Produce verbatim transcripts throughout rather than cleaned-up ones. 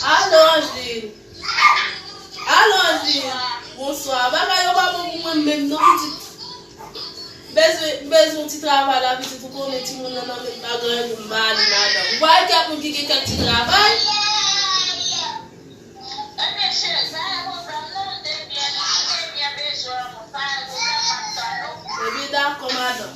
Alo, Angeline. Alo, Angeline. Bonswa. Bagay yo pa bon pou mwen menm non, pitit. Bezwen, bezwen yon ti travay la, pitit. Ou konnen timoun nan nan men pa gen anyen pou m ba li, madanm. Ou pa wè kèk moun ki gen kèk ti travay? Ebyen, cheri, sa e pwoblèm non, m te byen, m te byen bezwen w, sa e pwoblèm, m ap tann ou. Ebyen, dakò, madanm.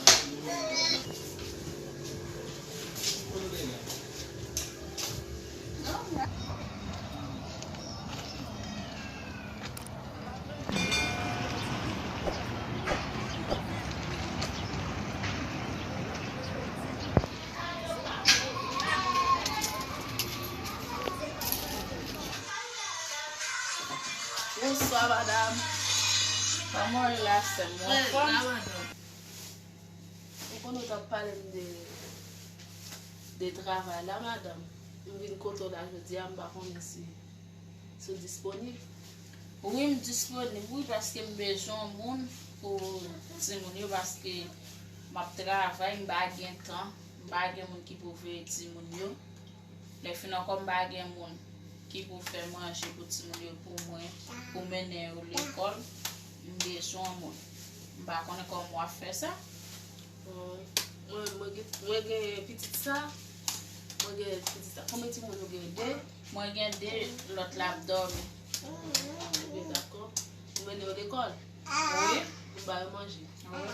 Bonswa, madanm. Kòman w ye la, sè m? Ou anfòm? Ou konnen w t ap pale m de, de travay la, madanm. M vin kote w la jodi a, m pa konnen si, si w disponib. Wi, m disponib, wi, paske m bezwen yon moun pou timoun yo, paske m ap travay, m pa gen tan, m pa gen moun ki pou veye timoun yo. Lè fin ankò, m pa gen moun ki pou fè manje pou timoun yo pou mwen, pou mennen yo lekòl. M bezwen yon moun. M pa konnen kòman w ap fè sa. Bon, mwen, mwen gen, mwen gen pitit sa. Mwen gen pitit sa. Konbyen timoun ou gen? De? Mwen gen de, lòt la ap dòmi. Ebyen, dakò. Ou mennen yo lekòl? Wi. Ou ba yo manje? Wi.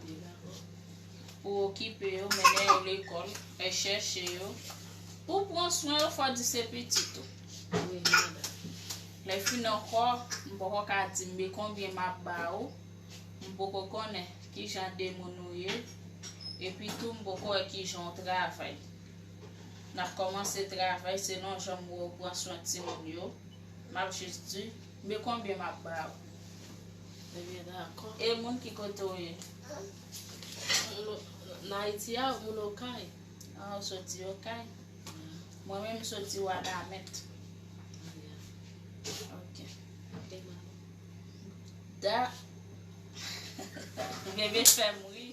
Ebyen, dakò. Pou okipe yo, mennen yo lekòl, al chèche yo. Pou pran swen yo, fò di se pitit ou. Wi, madanm. Lè fin ankò, m poko ka di m men konbyen m ap ba ou. M poko konnen kijan de moun ou ye. Epi tou, m poko wè kijan w travay. N ap kòmanse travay selon jan m wè w pran swen timoun yo. M ap jis di, men konbyen m ap ba w. Ebyen, dakò. E moun ki kote w ye? Moun nan Ayiti a, moun Okay. Ah, ou soti Okay? Mwen menm, m soti Wanament. Ok. Ok, madanm. Da. Bebe fè m ri.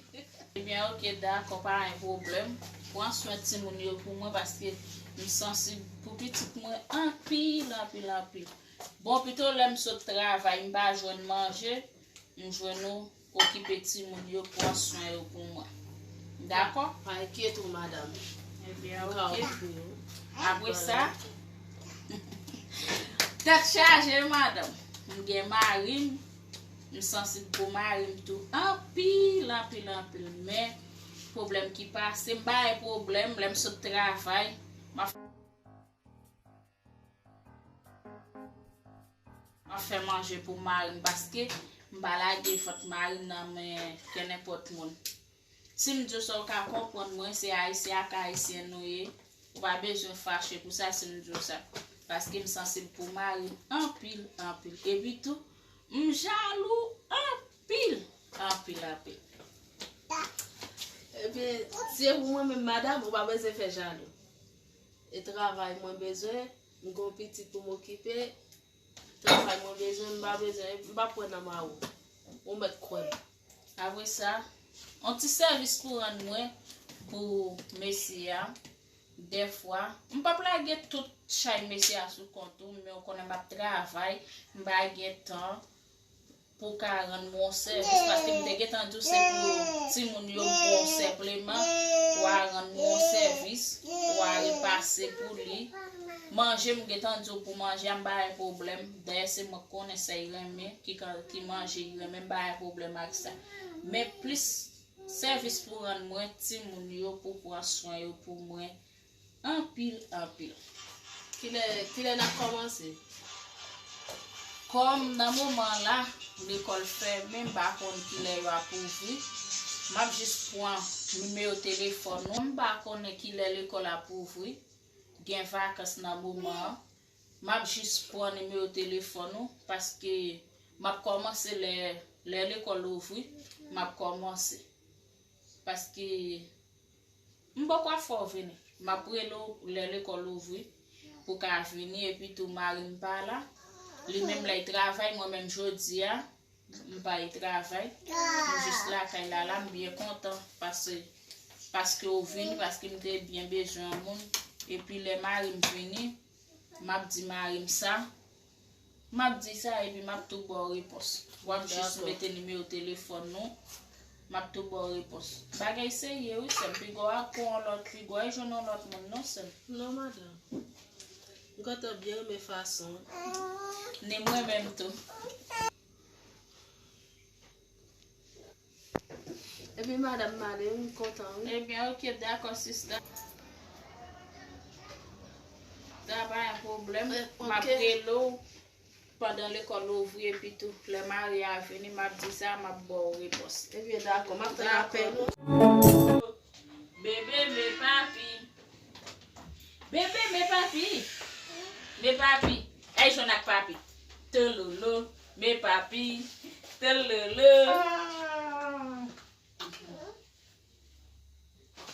Ebyen, ok, dakò, pa gen pwoblèm. Pran swen timoun yo pou mwen, paske m sansib pou pitit mwen anpil, anpil, anpil. Bon, pito lè m sot travay, m pa jwenn manje, m jwenn ou okipe timoun yo, pran swen yo pou mwen. Dakò? Pa enkyete w, madanm. Ebyen, ok. Apre sa, tèt chaje, madanm. M gen mari m, m sansib pou mari m tou. Anpil, anpil, anpil. Men, pwoblèm ki pase, m pa gen pwoblèm, lè m sot travay, m ap M ap fè manje pou mari m, paske m pa lage vant mari m nan men kenenpòt moun. Si m di w sa, w ka konprann mwen, se Ayisyen ak Ayisyèn nou ye. Ou pa bezwen fache pou sa si m di w sa. Paske m sansib pou mari m anpil, anpil. Epi tou, m jalou anpil, anpil, anpil. Ebyen, si se pou mwen menm, madanm, ou pa bezwen fè jalou. E travay mwen bezwen, m gon pitit pou m okipe. Travay mwen bezwen, m pa bezwen, m p ap kwè nan mari w. Ou mèt kwè m. Apre sa, yon ti sèvis pou rann mwen pou mesye a. Dèfwa, m p ap lage tout chay mesye a sou kont ou, men w konnen m ap travay, m pa gen tan pou w ka rann mwen yon sèvis, paske m te gentan di w se pou timoun yo m pran w senpleman, w a rann mwen yon sèvis, w a repase pou li. Manje, m gentan di w pou manje a, m pa gen pwoblèm. Dayè, se mwen k konnen sa y renmen, ki ka, ki manje y renmen, m pa gen pwoblèm ak sa. Men plis sèvis pou rann mwen, timoun yo, pou pran swen yo pou mwen, anpil, anpil. Kilè, kilè n ap kòmanse? Kòm nan moman la, lekòl fèmen, m pa konn kilè yo ap ouvri. M ap jis pran nimewo telefòn ou. M pa konnen kilè lekòl ap ouvri. gen vakans nan moman an. M ap jis pran nimewo telefòn ou, paske m ap kòmanse lè, lè lekòl ouvri, m ap kòmanse. Paske m poko ap fè w vini. M ap rele w lè lekòl ouvri pou w ka vini, epi tou mari m pa la. Li menm lè l travay, mwen menm jodi a, m pa al travay. M jis lakay la, la, m byen kontan, paske, paske w vini, paske m te byen bezwen yon moun. Epi lè mari m vini, m ap di mari m sa. M ap di sa, epi m ap tou ba w repons. W ap jis mete nimewo telefòn nou. M ap tou ba w repons. Bagay serye, wi, sè m. Piga w ap pran yon lòt, piga w al jwenn yon lòt moun, non, sè m. Non, madanm. M kontan byen renmen fason. Ni mwen menm tou. Epi madanm, m ale, m kontan, wi. Ebyen, oke, dakò, sista. Sa pa yon pwoblèm. Eh, m ap oke. Rele w pandan lekòl ouvri, epi tou, lè mari a vini, m ap di sa, m ap ba w repons. Ebyen, dakò, m ap tann apèl ou. Bebe, me papi. Bebe, me papi. Me papi. Ay, jwenn ak papi. Tololo, me papi. Tololo. Ah.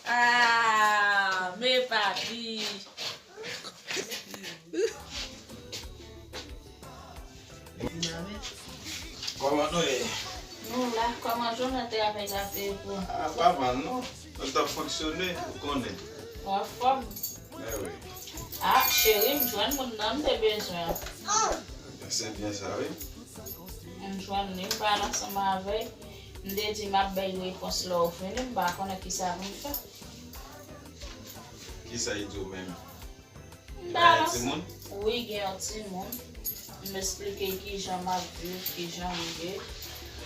Ah, me papi. Kòman nou ye? Nou la, kòman jounen te avèk la te pou? Ah, pa mal non. Nou t ap fonksyone, ou konnen. Ou anfòm? Mè wi. Ah, cheri, m jwenn moun nan m te bezwen an. Se byen sa, wi. M jwenn li, m pale ansanm avè l. M te di m ap bay repons lè w vini, m pa konnen kisa pou m fè. Kisa li di w menm? M pale ansanm. Wi, gen yon timoun. M esplike l kijan m ap viv, kijan m ye,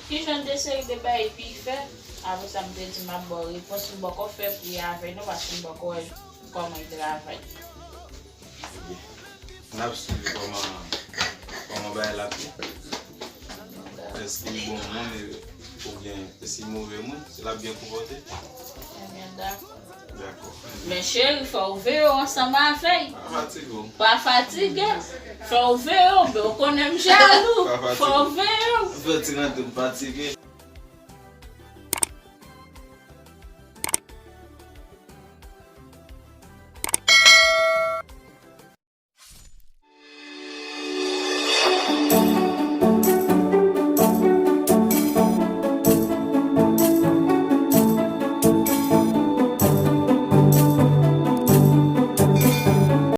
kijan de seri de bagay ki fèt. Apre sa, m te di m ap ba w repons. M poko fè pri avè l non, paske m poko wè kòman l travay. N ap swiv kòman, kòman bagay la ap ye. Èske l bon moun e, oubyen si l move moun, l ap byen konpòte? Ebyen, dakò. Dakò. Men cheri, fò w veye w ansanm avè l. Pa fatige w. Pa fatige. Fò w veye w, men w konnen m jalou. Pa fatige. Fò w veye w. M fè ti rante, m fatige.